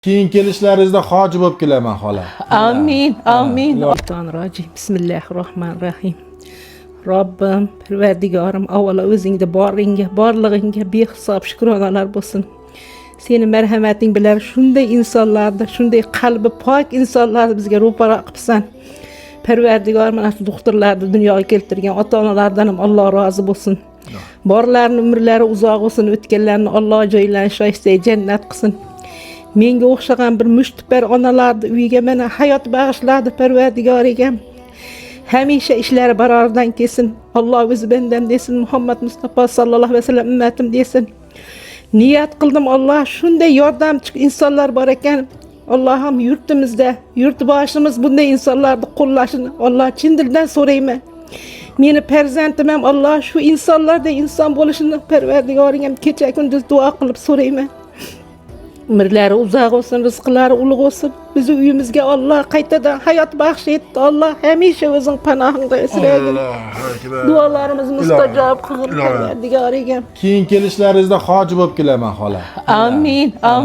Keyin kelishlaringizda hoji bo'lib kelaman, xola. Amin, amin. Rojim. Bismillahirrohmanirrohim. Robbim, Parvardigorim, avvalo o'zingda boringga, borlig'ingga behisob shukronalar bo'lsin. Seni marhamating bilan shunday insonlarni, shunday qalbi pok insonlarni bizga ro'para qilibsan. Parvardigor, mana shu doktorlarni dunyoga keltirgan ota-onalardan ham Alloh rozi bo'lsin. Borlarni umrlari uzoq bo'lsin, o'tganlarni Alloh joylarini shoista jannat qilsin. Menga o'xshagan bir mushtipar onalarni uyiga mana hayot bag'ishladi Parvardigor egam. Hamisha ishlari baroridan kelsin. Alloh o'zi bandam desin, Muhammad Mustafa sallallohu alayhi vasallam ummatim desin. Niyat qildim, Alloh, shunday yordamchi insonlar bor ekan. Allohim, yurtimizda, yurtboshimiz bunday insonlarni qo'llashini Alloh chin dildan so'rayman. Meni farzandim ham, Alloh, shu insonlarday inson bo'lishini Parvardigoringam kecha kunduz duo qilib so'rayman. Umrlari uzoq bo'lsin, rizqlari ulug' bo'lsin. Bizni uyimizga Alloh qaytadan hayot baxsh etdi. Alloh, hamisha o'zing panohingda asragin. Allohu akbar. Duolarimiz mustajob qilgin, Ilohim. Parvardigor egam. Keyin kelishlaringizda hoji bo'lib kelaman, xola. Amin. Amin.